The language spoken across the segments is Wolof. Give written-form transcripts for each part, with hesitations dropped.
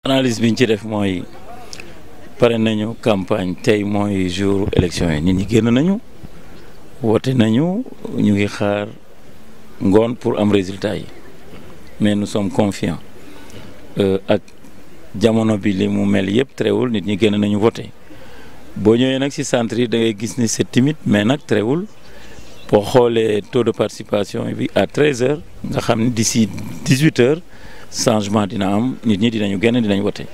analyse bi ñu ci def mooy pare nañu campagne tey mooy jour élection yi nit ñi génn nañu woote nañu ñu ngi xaar ngoon pour am résultat yi mais nous sommes confiants ak jamono bi li mu mel yëpp terewul nit ñi génn nañu voté boo ñëwee nag ci centre yi da ngay gis ni c'est timide mais nag terewul boo xoolee taux de participation bi à 13h nga xam ne d'ici 18h changement dina am nit ñi dinañu génn dinañ voté.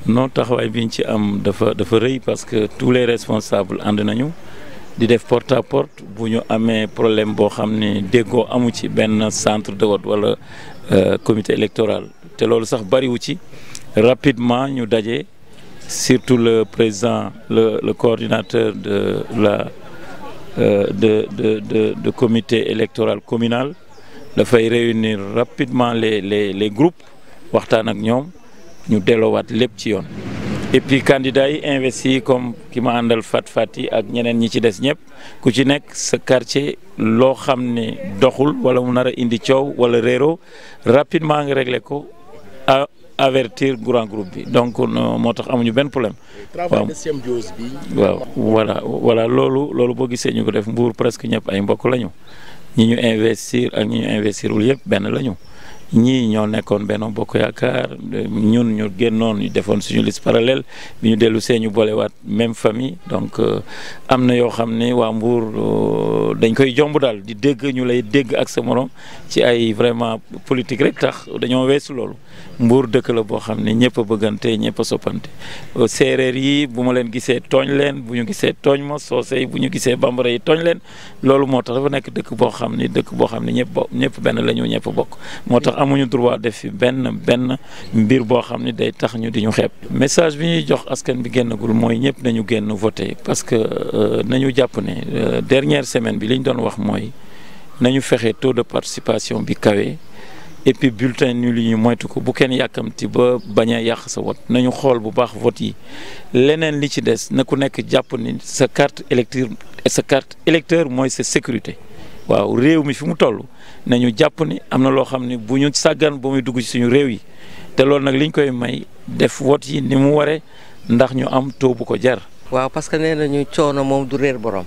non taxawaay bi ñu ci am dafa rëy parce que tous les responsables ànd nañu di def porte à porte bu ñu amee problème boo xam ne déggoo amu ci benn centre de vote wala comité électoral te loolu sax bariwu ci rapidement ñu daje surtout le président le coordinateur de la de comité électoral communal dafay réunir rapidement les groupes waxtaan ak ñoom ñu delloowaat lépp ci yoon. et puis candidats yi investi comme ki ma àndal fat yi ak ñeneen ñi ci des ñëpp ku ci nekk sa quartier loo xam ne doxul wala mu nar a indi coow wala réero rapidement nga réglé ko avertir grand groupe bi donc moo tax amuñu benn problème. travail de symbiose bi. waaw voilà loolu boo gisee ñu ko def Mbour presque ñëpp ay mbokk lañu ñi ñu investir ak ñi ñu investirul yëpp benn lañu. ñii ñoo nekkoon Benno Bokk Yaakaar ñun ñu génnoon ñu defoon suñu liste parallèle bi ñu dellu see ñu boolewaat même famille donc am na yoo xam ne waa Mbour dañ koy jomb daal di dégg ñu lay dégg ak sa morom ci ay vraiment politique rek tax dañoo weesu loolu Mbour dëkk la boo xam ne ñëpp a bëggante ñëpp a soppante séeréer yi bu ma leen gisee tooñ leen bu ñu gisee tooñ ma soose yi bu ñu gisee bambara yi tooñ leen loolu moo tax dafa nekk dëkk boo xam ne ñëpp benn la ñu ñëpp bokk moo tax amuñu droit def fi benn mbir boo xam ne day tax ñu di ñu xeeb message bi ñuy jox askan bi génnagul mooy ñëpp nañu génn voter parce que nañu jàpp ne dernière semaine bi li ñu doon wax mooy nañu fexe taux de participation bi kawe et puis bulletin nul yi ñu moytu ko bu kenn yàkkamti ba bañ a yàq sa vote nañu xool bu baax vote yi leneen li ci des na ku nekk jàpp ni sa carte électeur mooy sa sécurité waaw réew mi fi mu toll nañu jàpp ni am na loo xam ne bu ñu sàggan ba muy dugg ci suñu réew yi te loolu nag liñ koy may def vote yi ni mu waree ndax ñu am taux bu ko jar. waaw parce que nee nañu coono moom du réer borom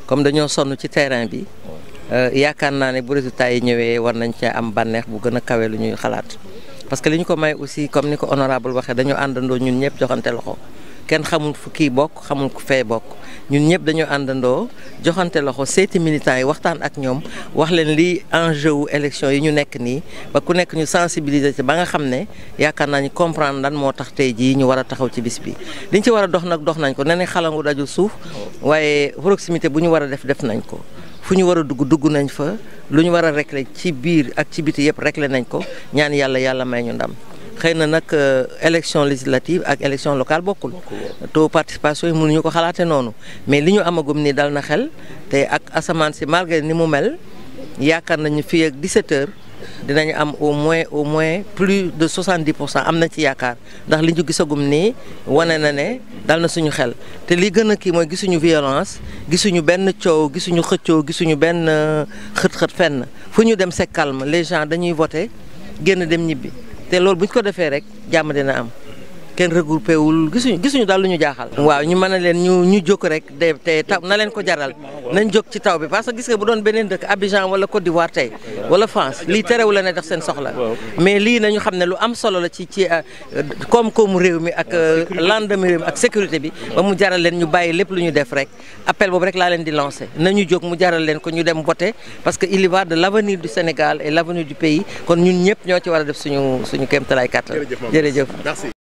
comme dañoo sonn ci terrain bi yaakaar naa ne bu résultat yi ñëwee war nañ cee am bànneex bu gën a kawe lu ñuy xalaat parce que li ñu ko may aussi comme ni ko honorable waxee dañoo àndandoo ñun ñëpp joxante loxo kenn xamul fu kii bokk xamul ku fee bokk. ñun ñëpp dañoo àndandoo joxante loxo seeti militants yi waxtaan ak ñoom wax leen li enjeu wu élection yi ñu nekk nii ba ku nekk ñu sensibiliser ci ba nga xam ne yaakaar naa ñu comprendre lan moo tax tey jii ñu war a taxaw ci bis bi. liñ ci war a dox nag dox nañ ko nee nañ xalangu daju suuf waaye proximité bu ñu war a def nañ ko fu ñu war a dugg nañ fa lu ñu war a régler ci biir ak ci biti yëpp régler nañ ko ñaan yàlla may ñu ndam. xëy na nag élection législative ak élection locale bokkul taux participation yi mënuñu ko xalaate noonu mais li ñu amagum ni dal na xel te ak asamaan si malgré ni mu mel yaakaar nañu fii ak 17h dinañu am au moins plus de 70% am na ci yaakaar ndax li ñu gisagum nii wane na ne dal na suñu xel te li gën a kii mooy gisuñu violence gisuñu benn coow gisuñu xëccoo gisuñu benn xët-xët fenn fu ñu dem c'est calme les gens dañuy voter génn dem ñibbi. te loolu bu ñu ko defee rek jàmm dina am kenn regroupé wul gisuñu daal lu ñu jaaxal. waaw ñu mën a leen ñu jóg rek te taw na leen ko jaral nañ jóg ci taw bi parce que gis nga bu doon beneen dëkk Abidjan wala Côte d'Ivoire tey wala France lii terewul la ne def seen soxla mais lii nañu xam ne lu am solo la ci koom-koomu réew mi ak lendemain réew mi ak sécurité bi ba mu jaral leen ñu bàyyi lépp lu ñu def rek appel boobu rek laa leen di lancer nañu jóg mu jaral leen ko ñu dem voter parce que il y va de l'avenir du Sénégal et l'avenir du pays kon ñun ñëpp ñoo ci war a def suñu kéemtalaay kàttan jërëjëf.